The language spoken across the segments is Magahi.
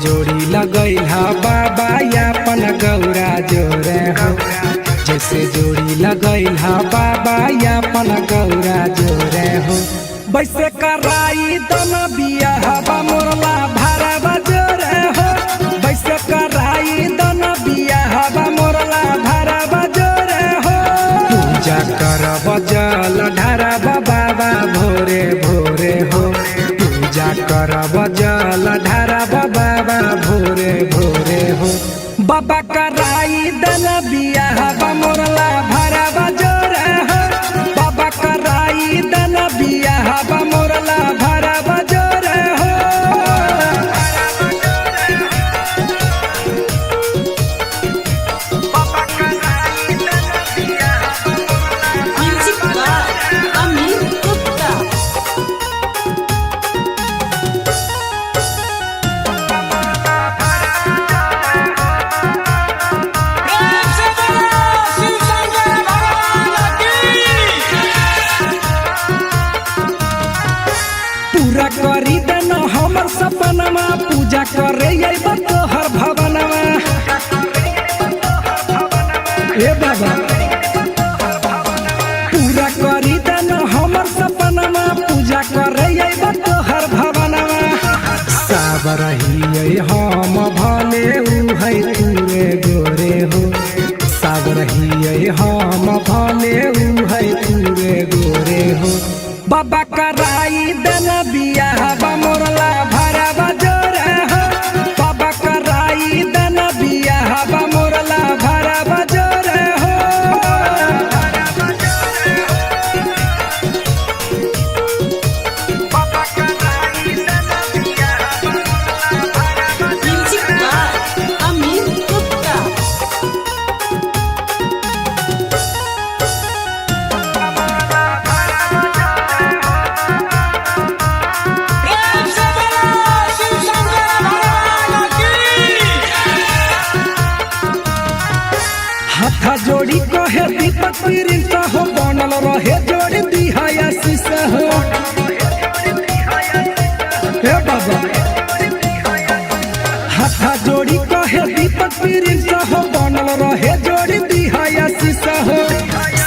जोड़ी लगैला बाबा अपन गौरा जोरे हो। जैसे जोड़ी लगैला बाबा अपन गौरा जोरे हो, वैसे कराई दन बियाहवा मोरला भरावा जोरे हो। वैसे कराई दन बियाहवा मोरला भरावा जोरे हो। पूजा करब जल ढारब बाबा भोरे भोरे हो। पूजा करब जल ढारब बाबा भोरे भोरे हो। बाबा कराई दन बियाहवा मोरला भरावा जोरे हो। बाबा कराई दन बियाहवा मोरला भरावा जोरे हो। Music by Amit Gupta. प्रेम से बोलो शिव शंकर भगवान की। पूरा करी देन हमर सपनमा, पूजा करे अइब तोहर भवनमा। ए बाबा, पूरा करी देन हमर सपनमा, पूजा करे अइब तोहर भवनमा। साबर हियै हम भले उहै तूरे गोरे हो। साबर हियै हम भले उहै तूरे गोरे हो। बाबा कराई देन बियाहवा मोरला भरावा जोरे हो। बाबा कराई देन बियाहवा मोरला भरावा जोरे हो। Music by Amit Gupta. प्रेम से बोलो शिव शंकर भगवान की। हाथा जोड़ी कहे दीपक प्रिंस हो, बनल रहे जोड़ी दिहा आशीष हो। हे बाबा, हाथा जोड़ी कहे दीपक प्रिंस हो, बनल रहे जोड़ी दिहा आशीष हो।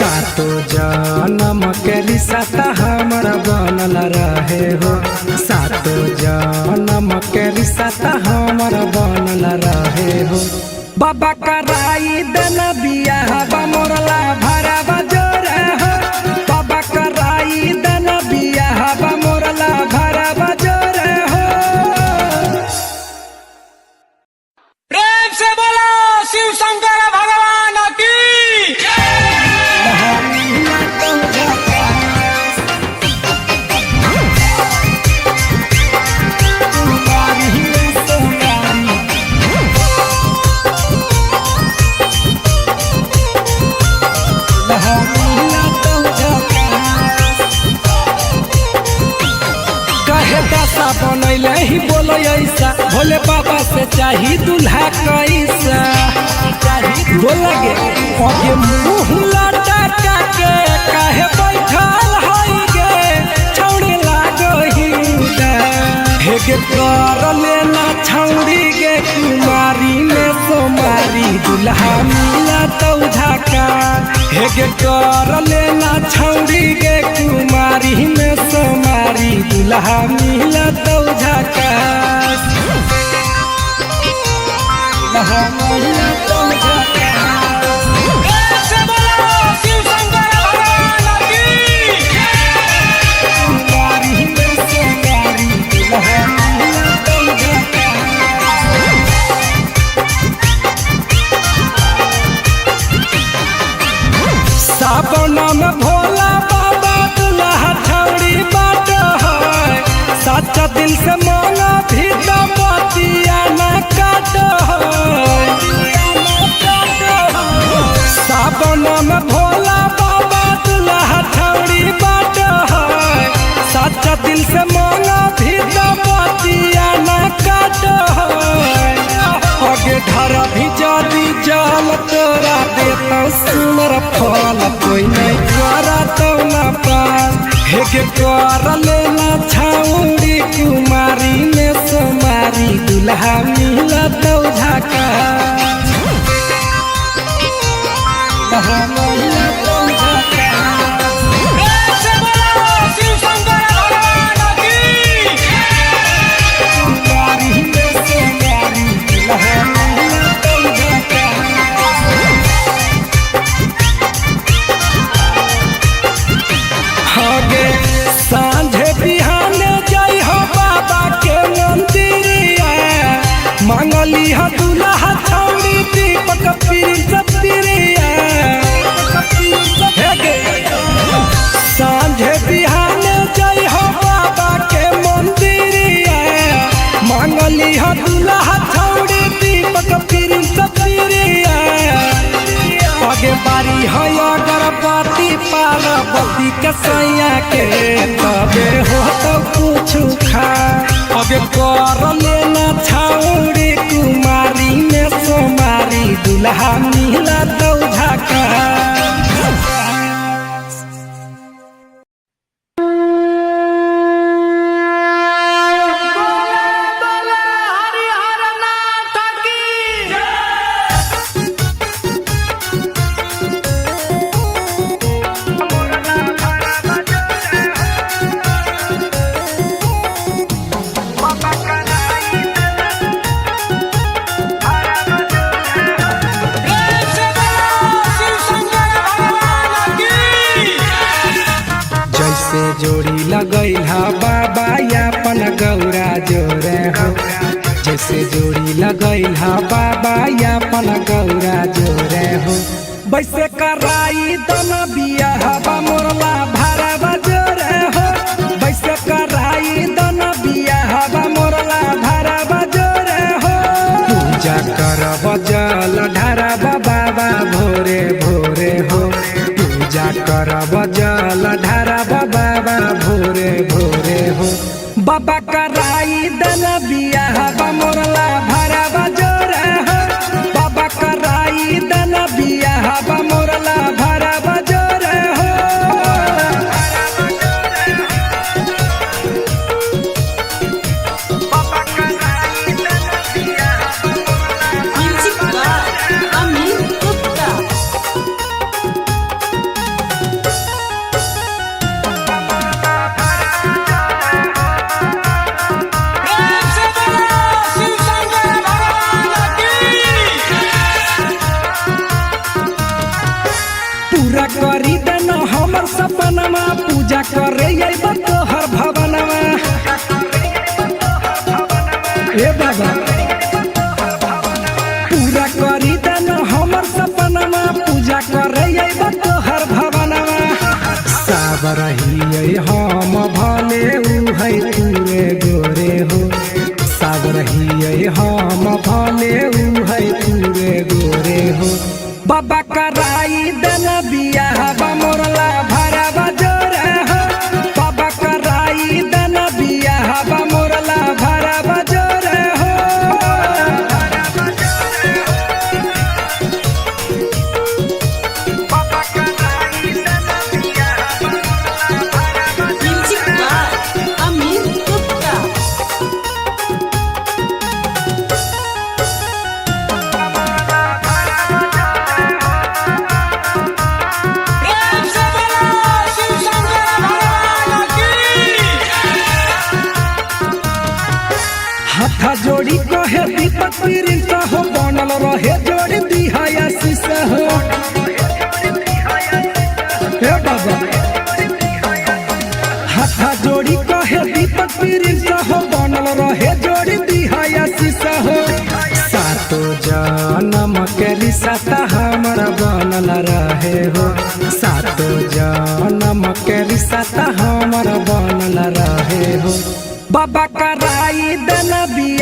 सातो जन्म के रिश्ता हमर बनल रहे हो। सातो जन्म के रिश्ता हमर बनल रहे हो। बाबा कराई देन बियाहवा मोरला भरावा जोरे हो। बाबा कराई देन बियाहवा मोरला भरावा जोरे हो। प्रेम से बोलो शिव शंकर भगवान की। कहे दशा बनैले ही बोलो ऐसा, भोले बाबा से चाही दूल्हा कैसा। बोला गे अगे मुँह लटका के काहे बैठल हई गे, छौड़ी लागही हे गे कर लेना छौड़ी गे कुमारी में सोमारी दूल्हा मिला तो झाका। हे गे कर लेना छौड़ी गे कुमारी में सोमारी दूल्हा मिला तो झाका। दूल्हा मिला तो झाका। प्रेम से बोलो शिव शंकर भगवान की। कुमारी में सोमारी दूल्हा मिला तो झाका। सावन में भोला बाबा दुल्हा छौड़ी बाट है, सच्चा दिल से मांगा भी तो बतिया न काट है। सावन में भोला बाबा दुल्हा छौड़ी बाट है, सच्चा दिल से मांगा भी तो बतिया न काट है। अगे ढर भी जादी जल तोरा देता सुनर फल, कोई नहीं करा तो ना पास। हे के कर लेना छाउड़ी कुमारी ने सोमारी दूल्हा दुल्हा मिलत झाका। दुल्हा मिलत झाका। प्रेम से बोलो शिव शंकर भगवान की। कुमारी में सोनारी दुल्हा मिलत झाका। हगे साँझे बिहाने जाइ हो बाबा के मंदिरिया, मांगली ह दुल्हा छौरी दीपक प्रिंस प्रिया। हेगे साँझे बिहाने जाइ हो बाबा के मंदिरिया, मांगली ह दुल्हा छौरी दीपक प्रिंस प्रिया। आगे बारी है अगरबत्ती पार्वती के सैया के, तबे हो तो कुछ खा। अबे कर लेना छाउरी कुमारी में सोमारी दुल्हा मिला तो झाका। प्रेम से बोलो शिव शंकर भगवान की। जैसे जोड़ी लगैल हा बाबा अपन गौरा जोरे हो, जैसे जोड़ी लगैल हा बाबा अपन गौरा जोरे हो, वैसे कराई दन बियाहबा मोरला भाराबा जोरे हो, वैसे कराई दन बियाहबा मोरला भाराबा जोरे हो। पूजा करब जल ढारब बाबा भोरे भोरे हो, पूजा करब जल ढारब बाबा भोरे भोरे हो, बाबा कराई दन बियाहबा मोरला भरबा जोरे हो, बाबा कराई दन बियाहबा मोरला भरबा जोरे हो। Music by Amit Gupta. प्रेम से बोलो शिव शंकर भगवान की। पूरा करी देना हमर सपनमा, पूजा करे अइब तोहर भवनमा। ए बाबा पूरा करी देना हमर सपनमा, पूजा करे अइब तोहर भवनमा। सावरहियै हम भले उहै तूरे गोरे हो, सावरहियै हम भले उहै तूरे गोरे हो, बाबा कराई देना बियाहबा मोरला भरबा जोरे हो, बाबा कराई देना बियाहबा मोरला भरबा जोरे हो। Music by Amit Gupta. प्रेम से बोलो शिव शंकर भगवान की। हाथा जोड़ी कहे दीपक प्रिंस हो, बनल रहे जोड़ी दिहा आशीष हो। हे बाबा हाथा जोड़ी कहे दीपक प्रिंस हो, बनल रहे जोड़ी दिहा आशीष हो। सातो जन्म के रिश्ता हमर बनल रहे हो, सातो जन्म के रिश्ता हमर बनल रहे हो, बाबा कराई देना बियाहबा।